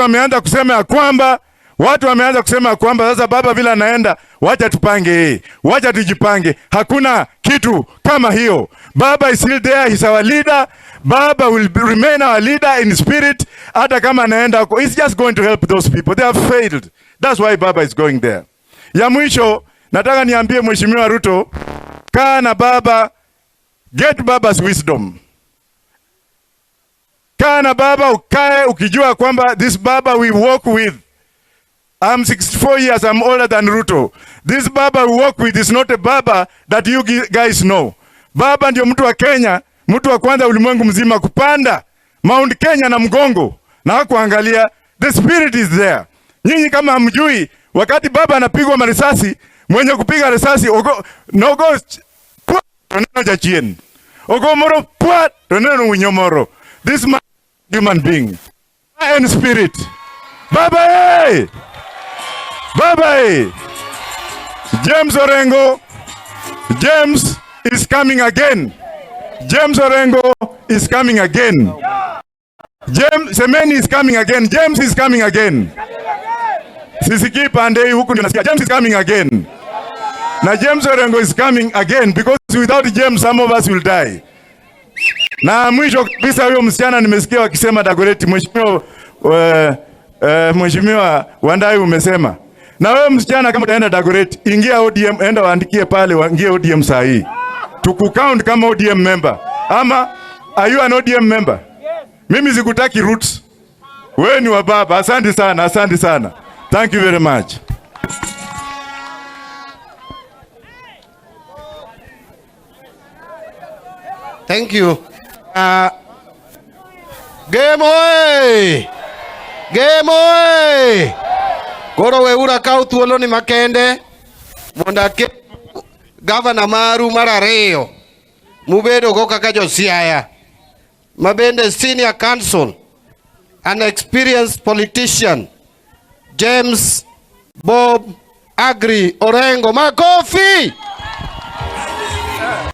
wameanza kusema ya kwamba, watu wameanza kusema ya kwamba sasa baba vile anaenda, wacha tupange yeye, wacha tujipange. Hakuna kitu kama hiyo. Baba is still there, he's our leader. Baba will remain our leader in spirit. Hata kama anaenda huko, he's just going to help those people. They have failed. That's why Baba is going there. Ya mwisho, nataka niambie Mheshimiwa Ruto, kaa na baba, get baba's wisdom. Kaa na baba, ukae ukijua kwamba this baba we work with. I'm 64 years, I'm older than Ruto. This baba we work with is not a baba that you guys know. Baba ndio mtu wa Kenya, mtu wa kwanza ulimwengu mzima kupanda Mount Kenya na mgongo na hakuangalia. The spirit is there. Nyinyi kama hamjui, wakati baba anapigwa marisasi, mwenye kupiga risasi ogo nogo pwa to neno jachien. Ogo moro pwa to neno winyo moro. This man human being and spirit. Baba hey! Baba hey! James Orengo, James is coming again. James Orengo is coming again. James Semeni is coming again. James is coming again. Sisikii pande hii huku ndio nasikia James is coming again. Na James Orengo is coming again because without James some of us will die. Na mwisho kabisa huyo msichana nimesikia wakisema Dagoretti, mheshimiwa mheshimiwa Wandayi umesema. Na wewe msichana kama utaenda Dagoretti, ingia ODM, enda waandikie pale waingie ODM saa hii. Tukucount kama ODM member. Ama are you an ODM member? Mimi sikutaki roots. Wewe ni wa baba. Asante sana, asante sana. Thank you very much. Thank you. Game oye! Game oye! Koro weuru akaw thuolo ni makende mondo aket gavana maru mar ariyo mubedo go kaka jo Siaya ma bende senior counsel, an experienced politician, James Bob Agri Orengo. Makofi!